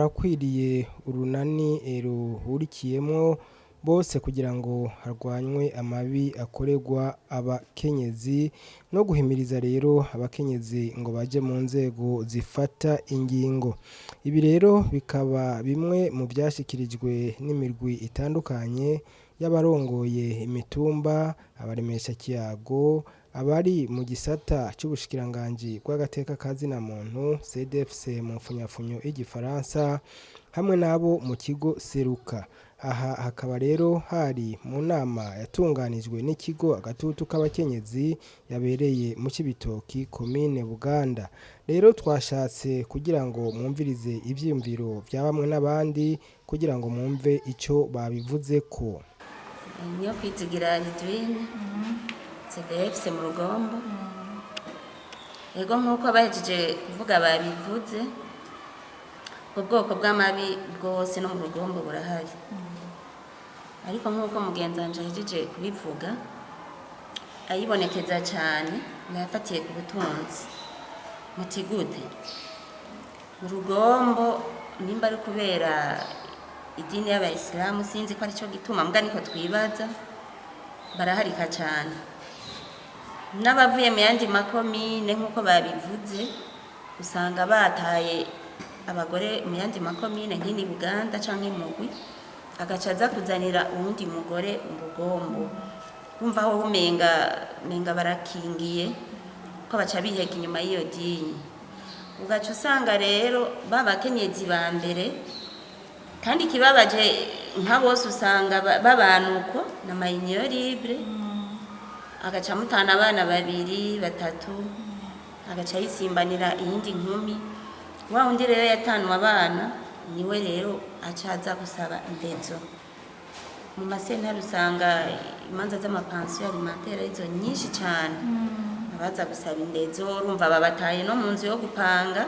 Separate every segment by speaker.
Speaker 1: Harakwiriye urunani ruhurikiyemwo bose kugira ngo harwanywe amabi akorerwa abakenyezi no guhimiriza rero abakenyezi ngo baje mu nzego zifata ingingo. Ibi rero bikaba bimwe mu byashyikirijwe n'imirwi itandukanye y'abarongoye imitumba, abaremeshakiyago, abari mu gisata c'ubushikiranganji bw'agateka ka zina muntu CDFC mu mfunyafunyo y'igifaransa hamwe n'abo mu kigo Seruka. Aha hakaba rero hari mu nama yatunganijwe n'ikigo Agatutu k'abakenyezi yabereye mu Cibitoki, komine Buganda. Rero twashatse kugira ngo mwumvirize ivyiyumviro vya bamwe n'abandi kugira ngo mwumve ico babivuzeko.
Speaker 2: Niyo Kwizigira Lidwine, CDFC mu Rugombo. Ego, nk'uko bahejeje kuvuga babivuze, ubwoko bw'amabi bwose no mu Rugombo burahari, ariko nk'uko mugenzi wanje ahejeje kubivuga, ayibonekeza cyane nayafatiye ku butunzi. Muti gute? Mu Rugombo, nimba ari kubera idini y'abayisilamu, sinzi ko aricyo gituma, mbwa niko twibaza, baraharika cyane n'abavuye mu yandi makomine. Nk'uko babivuze, usanga bataye abagore mu yandi makomine nk'ini Buganda canke Mugwi, agaca aza kuzanira uwundi mugore mu Rugombo. Wumva aho umenga barakingiye ko baca biheka inyuma y'iyo dini, ugaca usanga rero ba bakenyezi ba mbere. Kandi ikibabaje, nka bose usanga babana uko na ma union libre, agaca amutana abana babiri, batatu, agaca yisimbanira iyindi nkumi. Wa wundi rero yatanwe abana niwe rero aca aza gusaba indezo mu masentare. Usanga imanza z'ama pension alimentaire arizo nyinshi cyane, abaza gusaba indezo. Urumva babataye no mu nzu yo gupanga,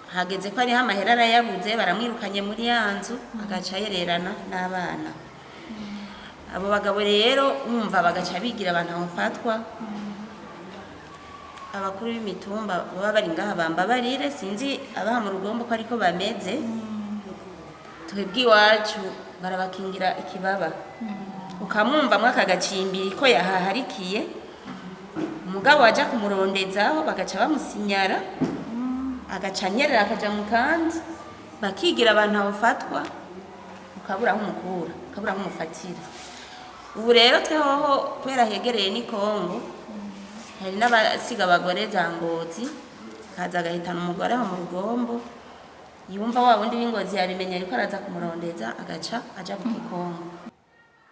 Speaker 2: hageze ko ariho amahera arayabuze, baramwirukanye muri ya nzu, agaca yererana n'abana. Abo bagabo rero wumva bagaca bigira abantu bafatwa. Abakuru b'imitumba baba bari ngaha bambabarire, sinzi abaha mu Rugombo ko ariko bameze. Twebwe iwacu barabakingira ikibaba, ukamwumvamwo aka gacimbiri ko yahaharikiye, umugabo waja kumurondezaho bagaca bamusinyara, agaca anyerera akaja mu kandi, bakigira abantu bafatwa, ukabura aho umukura, ukabura aho umufatira. Ubu rero twehoho kubera hegereye ni Kongo, hari n'abasiga abagore za Ngozi, kaza agahitana umugore aho mu Rugombo. Yumva wa wundi w'Ingozi yabimenya ariko araza kumurondeza, agaca aja mu Kikongo.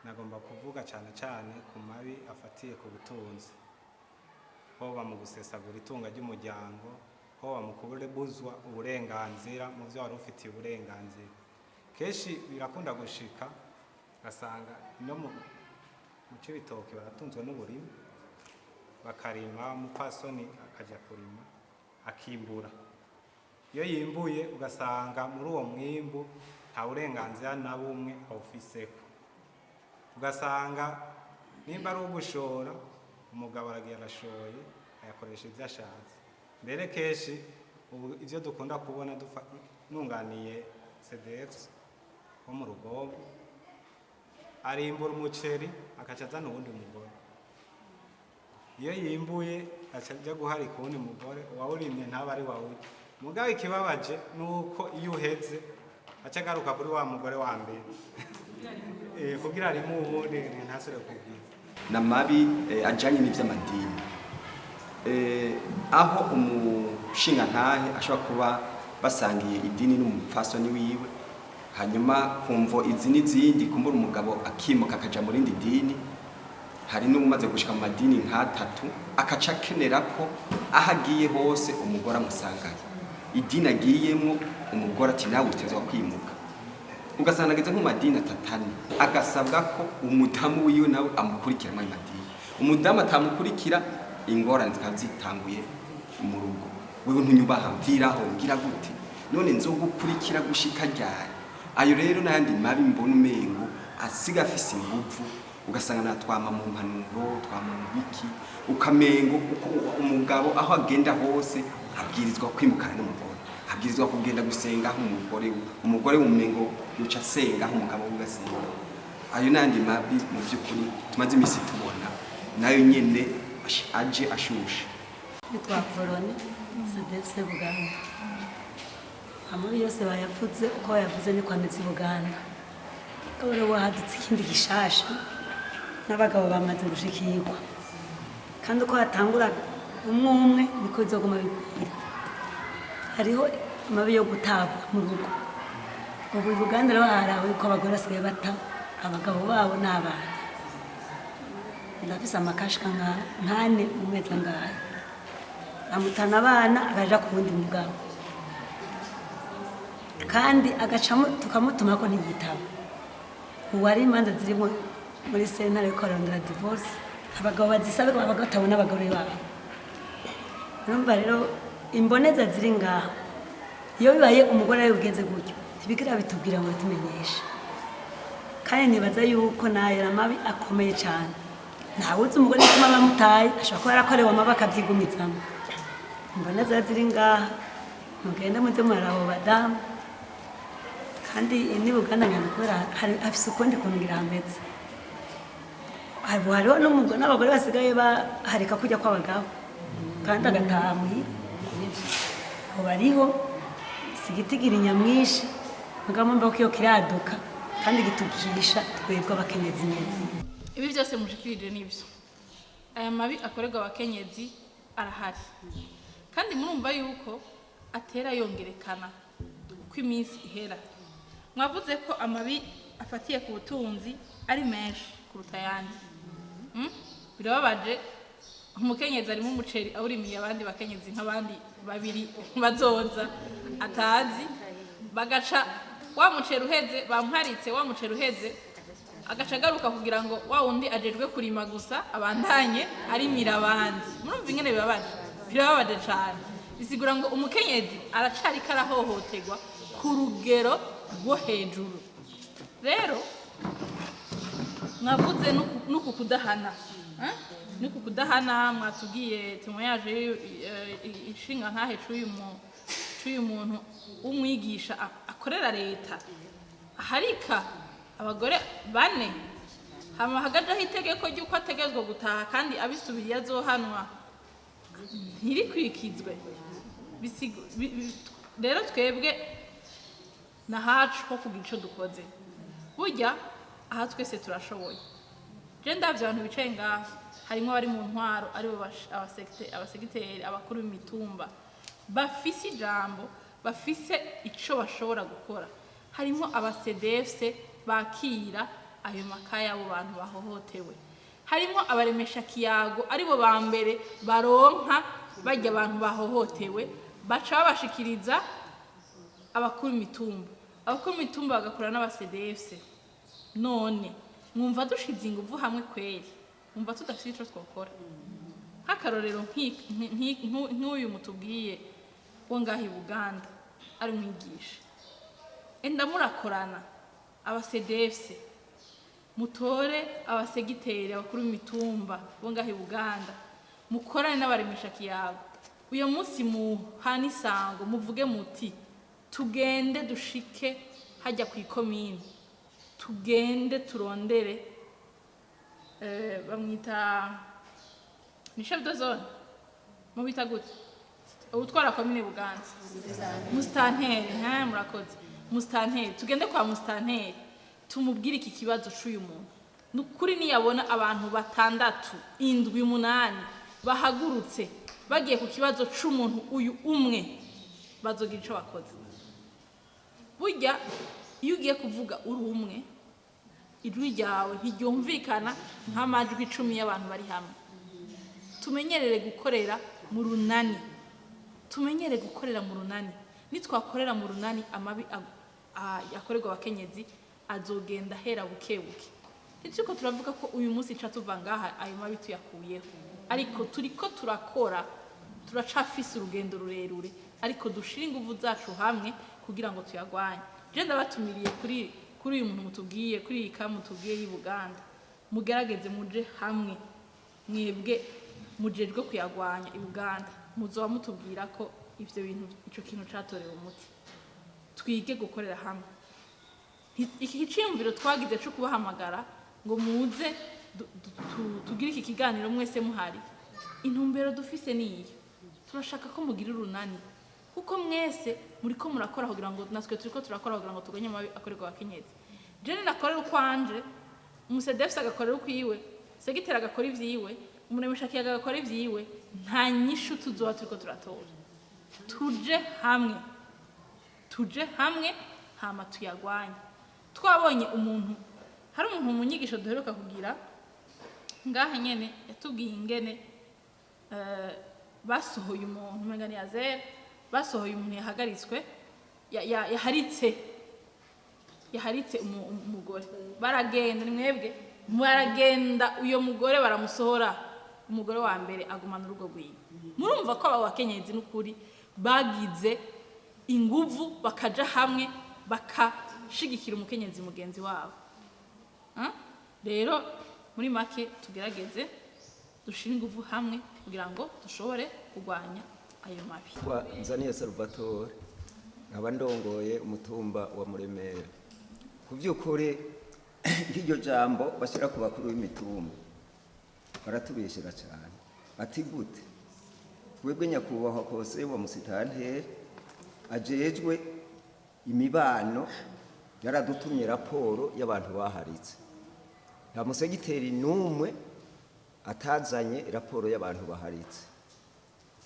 Speaker 3: Nagomba kuvuga cyane cyane ku mabi afatiye ku butunzi, hoba mu gusesagura itunga ry'umuryango, hoba mu kubuzwa uburenganzira mu byo wari ufitiye uburenganzira. Kenshi birakunda gushika ugasanga no mu Cibitoke baratunzwe n'uburimi, bakarima, umupfasoni akajya kurima akimbura. Iyo yimbuye, ugasanga muri uwo mwimbu nta burenganzira na bumwe awufiseko. Ugasanga nimba ari ugushora, umugabo aragiye arashoye, ayakoresha ibyo ashatse. Mbere kenshi ubu ibyo dukunda kubona, nunganiye CDF wo mu Rugombo, arimbura umuceri akaca azana uwundi mugore. Iyo yimbuye aca ajya guharika uwundi mugore, uwawurimye ntaba ari wawurya. Mugabo ikibabaje ni uko iyo uheze aca agaruka kuri wa mugore wa mbere kugira arime uwundi, ntasubire kugira.
Speaker 4: N'amabi ajanye n'ivy'amadini, aho umushingantahe ashobora kuba basangiye idini n'umupfasoni wiwe, hanyuma kumvo izi n'izindi kumbura umugabo akimuka akaja mu rindi dini. Hari n'umaze gushika mu madini nk'atatu, akaca akenera ko aho agiye hose umugore amusangayo, idini agiyemwo. Umugore ati: "Nawe utezwa kwimuka." Ugasanga ageze nko mu madini atatane, agasabwa ko umudamu wiwe nawe amukurikira muri ayo madini. Umudamu atamukurikira, ingorane zikaba zitanguye mu rugo: "Wewe ntunyubaha, mviraho, ngira gute none, nzogukurikira gushika ryari?" Ayo rero n'ayandi mabi mbona umengo asiga afise inguvu. Ugasanga natwama mu mpanuro, twama mu biki, ukamengo uko umugabo aho agenda hose abwirizwa kwimukana n'umugore. Abwirizwa kugenda gusenga aho umugore, umugore wumengo yuca asenga aho umugabo we asenga. Ayo n'andi mabi mu by'ukuri tumaze iminsi tubona, nayo nyene aje ashushe.
Speaker 5: Nitwa Voloni CDFC Buganda. Amabi yose bayavuze, uko bayavuze niko ameze i Buganda. Kabone wahadutse ikindi gishasha, n'abagabo bamaze gushikirwa, kandi uko hatangura umwe umwe niko bizoguma bigwira. Hariho amabi yo gutabwa mu rugo. Ubu i Buganda rero harawe yuko abagore basigaye bata abagabo babo n'abana. Ndafise amakashika nkane mu mezi angahe, amutana abana akaja ku wundi mugabo, kandi agacamo tukamutuma ko ntiyitaba. Ubu hari imanza ziri muri sentare yo kurondera divorce, abagabo bazisabe abagabo batabona abagore babo. Urumva rero imboneza ziri ngaho, iyo bibaye umugore ari ugeze gutyo, ntibigira bitubwira ngo bitumenyeshe. Kandi nibaza yuko nayo amabi akomeye cyane. Ntawuzi umugore ituma bamutaye, ashobora kuba yarakorewe amabi akabyigumizamo. Imboneza ziri ngaha, mugende muze muraraba abo badamu. Kandi ni Buganda nyane, kubera afise ukundi kuntu ngira hameze. Ubu hariho n'abagore basigaye baharika kujya kw'abagabo kandi agataha muhira. Abo bariho, si igitigira nyamwinshi, mugabo mba ko iyo kiraduka kandi gitukisha twebwe abakenyezi nyene.
Speaker 6: Ibi byose mushikirije nibyo, aya mabi akorerwa abakenyezi arahari, kandi murumva yuko atera yongerekana uko iminsi ihera. Mwavuze ko amabi afatiye ku butunzi ari menshi kuruta ayandi. Birababaje, umukenyezi arimo umuceri awurimiye abandi bakenyezi nk'abandi babiri bazoza atazi, bagaca wa muceri uheze bamuharitse, wa muceri uheze agaca agaruka kugira ngo wa wundi ajejwe kurima gusa abandanye arimira abandi. Murumva ingene bibabaje? Birababaje cane. Bisigura ngo umukenyezi aracariko arahohoterwa ku rugero rwo hejuru. Rero mwavuze nuku kudahana, eh? Nuku kudahana mwatubwiye témoignage ishinga ntahe c'uyu muntu w'umwigisha akorera leta aharika abagore bane, hama hagajaho itegeko ry'uko ategerezwa gutaha kandi abisubiriye azohanwa, ntirikurikizwe. Rero twebwe nahacu ho kugira ico dukoze. Burya aha twese turashoboye. Je ndavye abantu bicaye ngaha, harimwo abari mu ntwaro, aribo abasegiteri, abakuru b'imitumba, bafise ijambo, bafise ico bashobora gukora. Harimo aba CDFC bakira ayo makaye y'abo bantu bahohotewe, harimo abaremesha kiyago, aribo ba mbere baronka barya abantu bahohotewe, baca babashikiriza abakuru imitumba, abakuru imitumba bagakora n'aba CDFC. None mwumva dushize inguvu hamwe kweri, mwumva tudafite ico twokora? Nk'akarorero, nk'uyu mutubwiye wo ngaho i Buganda ari umwigisha, enda murakorana aba CDFC, mutore abasegiteri, abakuru b'imitumba bo ngaho i Buganda, mukorane n'abaremesha kiyago. Uyo munsi muhana isango, muvuge muti: "Tugende dushike hajya ku ikomine, tugende turondere bamwita ni chef de zone, mubita gute ubutwara komine Buganza? Musitanteri." He, murakoze, musitanteri. Tugende kwa musitanteri tumubwire iki kibazo c'uyu muntu. Ni ukuri niyabona abantu batandatu, indwi, umunani bahagurutse bagiye ku kibazo c'umuntu uyu umwe, bazogira ico bakoze. Burya iyo ugiye kuvuga uri umwe, ijwi ryawe ntiryumvikana nk'amajwi 10 y'abantu bari hamwe. Tumenyerere gukorera mu runani, tumenyere gukorera mu runani. Nitwakorera mu runani, amabi akorerwa abakenyezi azogenda ahera buke buke. Ntituriko turavuga ko uyu munsi nca tuva ngaha ayo mabi tuyakuyeho, ariko turiko turakora, turacafise urugendo rurerure, ariko dushire inguvu zacu hamwe kugira ngo tuyagwanye. Je ndabatumiriye kuri uyu muntu mutubwiye, kuri iyi kamu mutubwiye y'i Buganda, mugerageze muje hamwe mwebwe mujejwe kuyagwanya i Buganda, muzoba mutubwira ko. Ivyo bintu, ico kintu catorewe umuti. Twige gukorera hamwe. Iki ciyumviro twagize co kubahamagara ngo muze tugire iki kiganiro mwese muhari, intumbero dufise niyo: turashaka ko mugira urunani, kuko mwese muriko murakora kugira ngo, natwe turiko turakora kugira ngo tuganye amabi akorerwa abakenyezi. Jene nakorera ukwanje, umusedefisi agakorera ukwiwe, segiteri agakora ivyiwe, umuremeshakiyaga agakora ivyiwe, nta nyishu tuzoba turiko turatora. Tuje hamwe, tuje hamwe, hama tuyagwanye. Twabonye umuntu, hari umuntu mu nyigisho duheruka kugira ngaha nyene yatubwiye ingene basohoye umuntu, umenga ni Azera, basohoye umuntu yahagaritswe, yaharitse umugore. Baragenda, ni mwebwe, baragenda, uyo mugore baramusohora, umugore wa mbere agumana urugo rwiwe. Murumva ko aba bakenyezi n'ukuri bagize inguvu, bakaja hamwe, bakashigikira umukenyezi mugenzi wabo. Rero muri make, tugerageze dushire inguvu hamwe kugira ngo dushobore kurwanya ayo mabi.
Speaker 4: Kwa Nzaniye Salvatore, nkaba ndongoye umutumba wa Muremera. Ku by'ukuri, nk'iryo jambo bashyira ku bakuru b'imitumba, baratubeshyera cyane. Ati gute? Twebwe nyakubahwa kose wa musitanteri ajejwe imibano yaradutumye raporo y'abantu baharitse. Nta musegiteri n'umwe atazanye raporo y'abantu baharitse.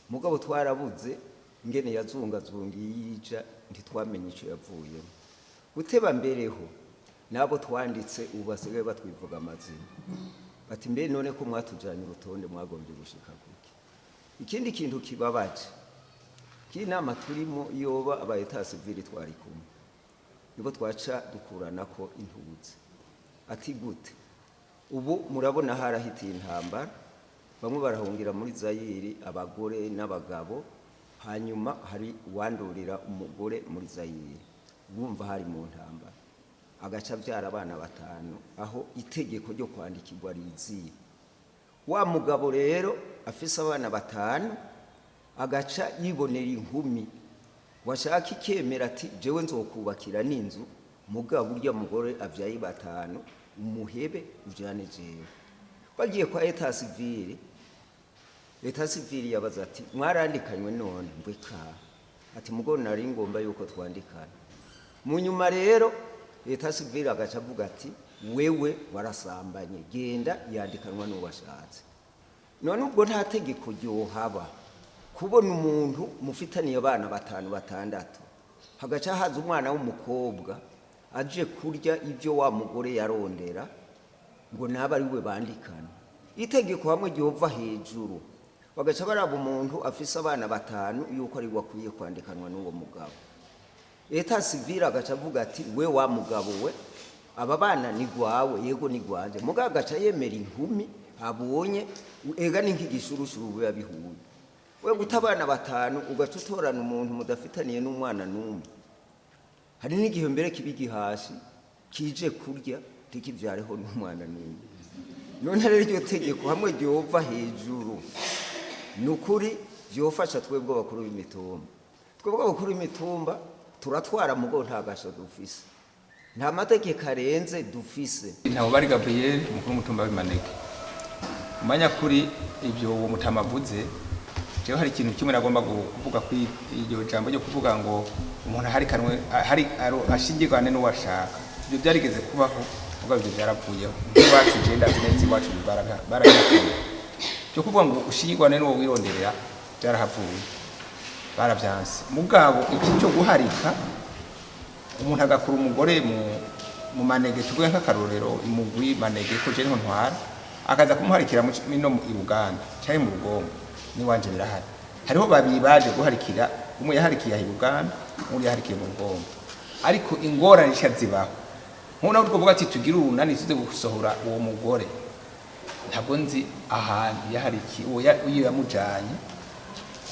Speaker 4: Mugabo twarabuze ingene yazungazungiye yija, ntitwamenye icyo yavuyemo. Guteba mbereho nabo twanditse ubu basigaye batwivuga amazina, bati: "Mbe none ko mwatujanye urutonde, mwagombye gushika kuki?" Ikindi kintu kibabaje k'inama turimo, yoba aba état civil twari kumwe, nibwo twaca dukuranako intuzi. Ati gute? Ubu murabona harahitiye intambara, bamwe barahungira muri Zayiri, abagore n'abagabo. Hanyuma hari uwandurira umugore muri Zayiri, bumva hari mu ntambara, agaca abyara abana batanu. Aho itegeko ryo kwandikirwa riziye, wa mugabo rero afise abana batanu agaca yibonera inkumi, washaka ikemera, ati: "Jewe nzokubakira n'inzu, mugabo urya mugore avyaye batanu umuhebe ujane jewe." Bagiye kwa état civil, état civil yabaza ati: "Mwarandikanywe none?" Mbweka ati: "Mugore nari ngomba yuko twandikana." Mu nyuma rero état civil agaca avuga ati: "Wewe warasambanye, genda yandikanwa n'uwashatse." None ubwo nta tegeko ryohaba? Kubona umuntu mufitaniye abana batanu, batandatu, hagaca haza umwana w'umukobwa aje kurya ibyo wa mugore yarondera, ngo nabe ari we bandikana. Itegeko hamwe ryova hejuru, bagaca baraba umuntu afise abana batanu yuko ari we akwiye kwandikanwa n'uwo mugabo, état civil agaca avuga ati: "We wa mugabo we, aba bana ni gwawe." "Yego, ni gwanje." Mugabo agaca yemera inkumi abonye, ega ni nk'igishurushuru biba bihuye. We guta abana batanu, ugaca utorana umuntu mudafitaniye n'umwana n'umwe. Hari n'igihe mbere kiba igihashi kije kurya, ntikivyareho n'umwana n'umwe. None rero iryo tegeko hamwe ryova hejuru, ni ukuri vyofasha twebwe abakuru b'imitumba. Twebwe abakuru b'imitumba turatwara, mugo nta gasho dufise, nta mategeko arenze dufise.
Speaker 7: Ntabwo bari Gabriel, umukuru w'umutumba w'imaneke. Umanya kuri ibyo uwo mutama avuze, jewe hari ikintu kimwe nagomba kuvuga kuri iryo jambo ryo kuvuga ngo umuntu aharikanwe hari ashingirwane n'uwo ashaka. Ibyo byarigeze kubaho, mugabo ibyo byaravuyeho. Iwacu je ndazi neza, iwacu barabihakanye. Byo kuvuga ngo ushingirwane n'uwo wironderera byarahavuye, barabyanse. Mugabo iki cyo guharika, umuntu agakura umugore mu manege, tuvuge nk'akarorero imugwi manege ko je niho ntwara, akaza kumuharikira mu no mu Uganda cyangwa mu Rugombo, niwanje birahari. Hariho babiri baje guharikira, umwe yaharikiye aha i Uganda, undi yaharikiye mu Rugombo. Ariko ingorane nshya zibaho, nk'ubu nawe twavuga ati tugire urunani tuze gusohora uwo mugore, ntabwo nzi ahantu yaharikiye uwo uyo yamujanye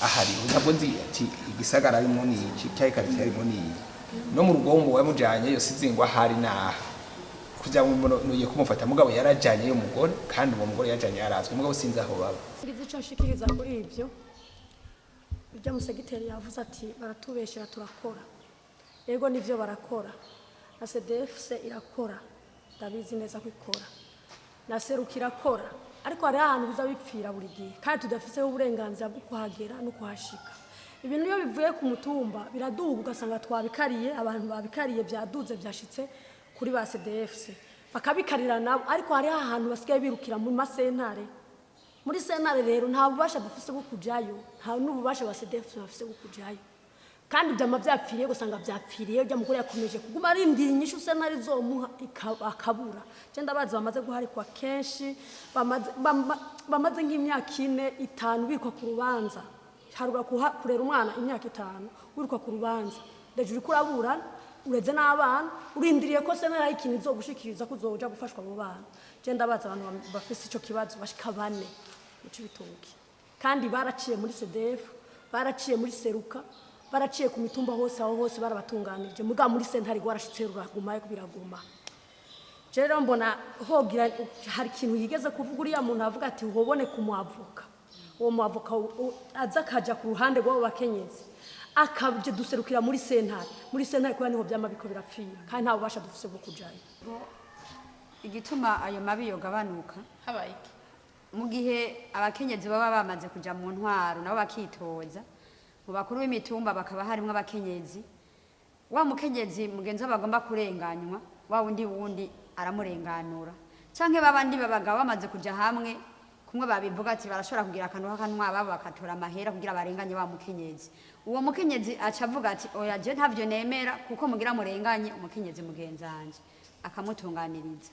Speaker 7: ahari. Ntabwo nzi ati igisagara arimo ni iki cyangwa ikaritsiye arimo ni iyi. No mu Rugombo yamujanye yo sizi ngo ahari naha kugira ngo umuntu ugiye kumufata. Mugabo yarajanye yo mugore, kandi uwo mugore yajanye yarazwe, mugabo sinzi aho baba.
Speaker 8: Ngize icyo nshikiriza kuri ibyo. Ibyo musegiteri yavuze ati baratubeshera, turakora. Yego, nivyo, barakora. Na CDFC irakora, ndabizi neza ko ikora, na Seruka irakora, ariko hariho ahantu biza bipfira buri gihe kandi tudafiseho uburenganzira bwo kuhagera no kuhashika. Ibintu iyo bivuye ku mutumba biraduga, ugasanga twabikariye, abantu babikariye, byaduze, byashitse kuri ba CDFC, bakabikarira nabo. Ariko hariho ahantu basigaye birukira mu masentare. Muri sentare rero nta bubasha dufise bwo kujayo, nta n'ububasha ba CDFC bafise bwo kujayo, kandi byama byapfiriye, ugasanga byapfiriye. Ujya mugore yakomeje kuguma arindira inyishu sentare izomuha, akabura. Je ndabazi bamaze guharikwa kenshi, bamaze nk'imyaka 4, 5 birukwa ku rubanza. Harugura kurera umwana imyaka 5 wirukwa ku rubanza, ndeje uriko uraburana, ureze n'abana, urindiriye ko sentare hari ikintu izogushikiriza ko uzoja gufashwa abo bana. Je ndabazi abantu bafise ico kibazo bashika 4 mu Cibitoke, kandi baraciye muri CDF, baraciye muri Seruka, baraciye ku mitumba hose, aho hose barabatunganirije, mugabo muri sentare rwarashitse ruragumayo, biraguma. Je rero mbona hogira hari ikintu yigeze kuvuga uriya muntu, avuga ati hoboneka umwavoka. Uwo mwavoka aza akaja ku ruhande rw'abo bakenyezi, akaje duserukira muri sentare. Muri sentare kubera niho vyama biko birapfira, kandi nta bubasha dufise bwo kujayo.
Speaker 9: Igituma ayo mabi yogabanuka,
Speaker 6: Habaye iki?
Speaker 9: mu gihe abakenyezi baba bamaze kuja mu ntwaro, nabo bakitoza mu bakuru b'imitumba, bakaba harimwo abakenyezi, wa mukenyezi mugenzi we bagomba kurenganywa, wa wundi aramurenganura, canke babandi babagabo bamaze kuja hamwe, kumwe babivuga ati barashobora kugira akantu k'akanwa babo, bakatora amahera kugira barenganye wa mukenyezi. Uwo mukenyezi aca avuga ati oya, je ntavyo nemera, kuko mugira murenganye umukenyezi mugenzanje, akamutunganiriza.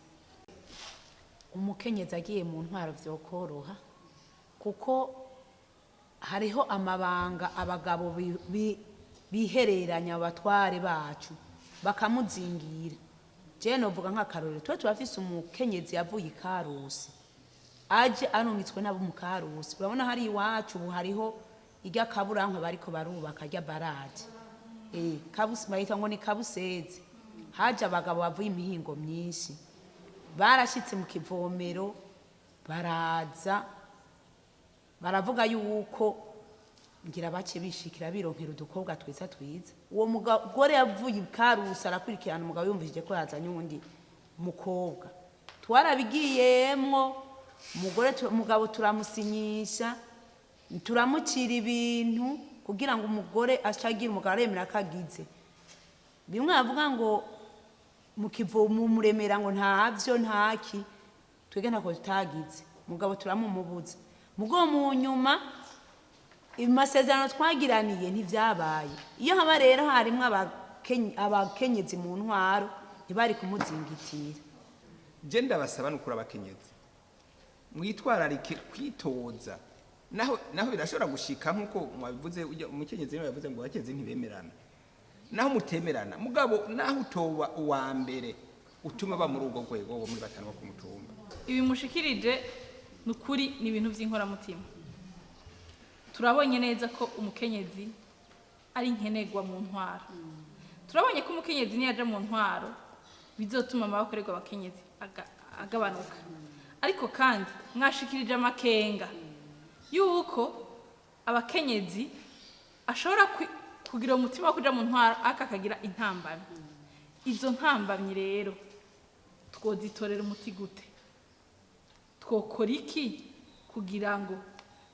Speaker 10: Umukenyezi agiye mu ntwaro vyokoroha, kuko hariho amabanga abagabo bihereranya, abatware bacu bakamuzingira. Je novuga nk'akarorero, twe turafise umukenyezi yavuye i Karusi, aje arungitswe n'abo mu Karusi. Urabona hari iwacu ubu hariho irya kaburanka bariko barubaka, rya baraje, bayita ngo ni Kabuseze. Haje abagabo bavuye imihingo myinshi, barashitse mu kivomero, baraza baravuga yuko ngira bace bishikira bironkera udukobwa twiza twiza. Uwo mugore yavuye i Karusi arakurikirana umugabo, yumvishije ko yazanye uwundi mukobwa. Twarabigiyemwo, umugore umugabo turamusinyisha, turamucira ibintu kugira ngo umugore acagira umugabo aremera ko agize bimwe. Bavuga ngo mu kivomo muremera ngo ntavyo ntaki, twebwe ntako tutagize, mugabo turamumubuza. Mugo mu nyuma amasezerano twagiraniye ntivyabaye. Iyo haba rero harimwo abakenyezi mu ntwaro, ntibari kumuzingitira.
Speaker 7: Je ndabasaba nukuri, abakenyezi mwitwararike kwitoza. Naho birashobora gushika nkuko mwabivuze, umukenyezi niwe yavuze ngo abakenyezi ntibemerana. Naho mutemerana, mugabo naho utoba uwa mbere utuma ba muri ubwo rwego wo muri batanu bo ku mutumba.
Speaker 6: Ibi mushikirije ni ukuri, ni ibintu by'inkoramutima. Turabonye neza ko umukenyezi ari nkenerwa mu ntwaro. Turabonye ko umukenyezi niyaja mu ntwaro bizotuma amaboko akorerwa abakenyezi agabanuka. Ariko kandi mwashikirije amakenga yuko abakenyezi ashobora kugira umutima wo kuja mu ntwaro ariko akagira intambamyi. Izo ntambamyi rero twozitorera umuti gute? Twokora iki kugira ngo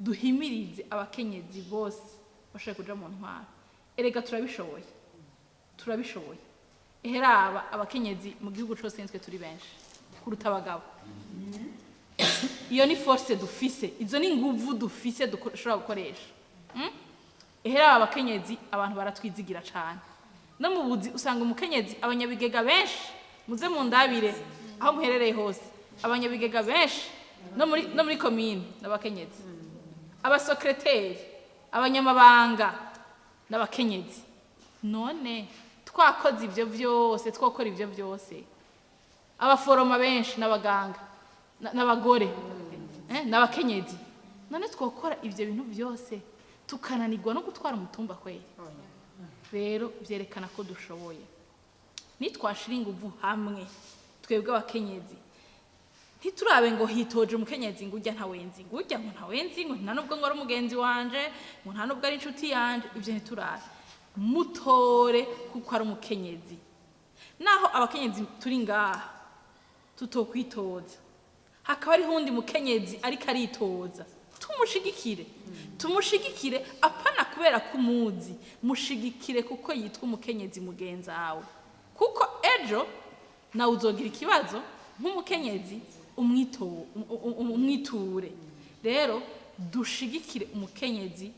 Speaker 6: duhimirize abakenyezi bose bashobore kuja mu ntwaro? Erega turabishoboye, turabishoboye. Eheraba abakenyezi mu gihugu cose nitwe turi benshi kuruta abagabo. Iyo ni force dufise, izo ni nguvu dufise dushobora gukoresha. Eheraba abakenyezi, abantu baratwizigira cane. No mu buzi usanga umukenyezi, abanyabigega benshi, muze mundabire aho muherereye hose, abanyabigega benshi no muri komine n'abakenyezi, abasekreteri, abanyamabanga n'abakenyezi. None twakoze ivyo vyose, twokora ivyo vyose, abaforoma benshi n'abaganga n'abagore, n'abakenyezi. None twokora ivyo bintu byose tukananirwa no gutwara umutumba kweri? Rero vyerekana ko dushoboye nitwashira inguvu hamwe, twebwe abakenyezi. Ntiturabe ngo hitoje umukenyezi ngo urya ntawenzi, ngo urya ngo ntawenzi, ngo nta nubwo ngo ari umugenzi wanje, ngo nta nubwo ari inshuti yanje. Ibyo ntiturabe. Mutore kuko ari umukenyezi. Naho abakenyezi turi ngaha tutokwitoza, hakaba hariho uwundi mukenyezi ariko aritoza, tumushigikire, tumushigikire. Apana kubera ko umuzi, mushigikire kuko yitwa umukenyezi mugenzawe, kuko ejo nawe uzogira ikibazo nk'umukenyezi, umwiture. Rero dushigikire umukenyezi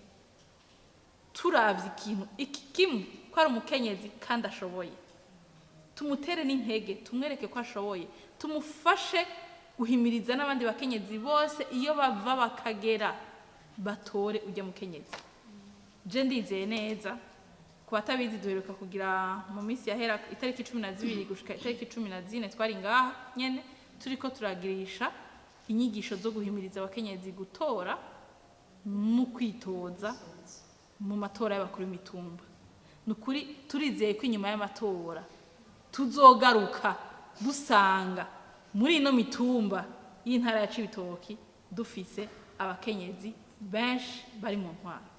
Speaker 6: turavye ikintu iki kimwe, ko ari umukenyezi kandi ashoboye. Tumutere n'intege, tumwereke ko ashoboye, tumufashe guhimiriza n'abandi bakenyezi bose iyo bava bakagera batore ujya mukenyezi. Je ndizeye neza. Ku batabizi, duheruka kugira mu minsi yahera, itariki 12 gushika itariki 14, twari ngaha nyene turiko turagirisha inyigisho zo guhimiriza abakenyezi gutora mu kwitoza mu matora y'abakuru b'imitumba. Ni ukuri turizeye ko inyuma y'amatora tuzogaruka dusanga muri ino mitumba y'intara ya Cibitoki dufise abakenyezi benshi bari mu ntwaro.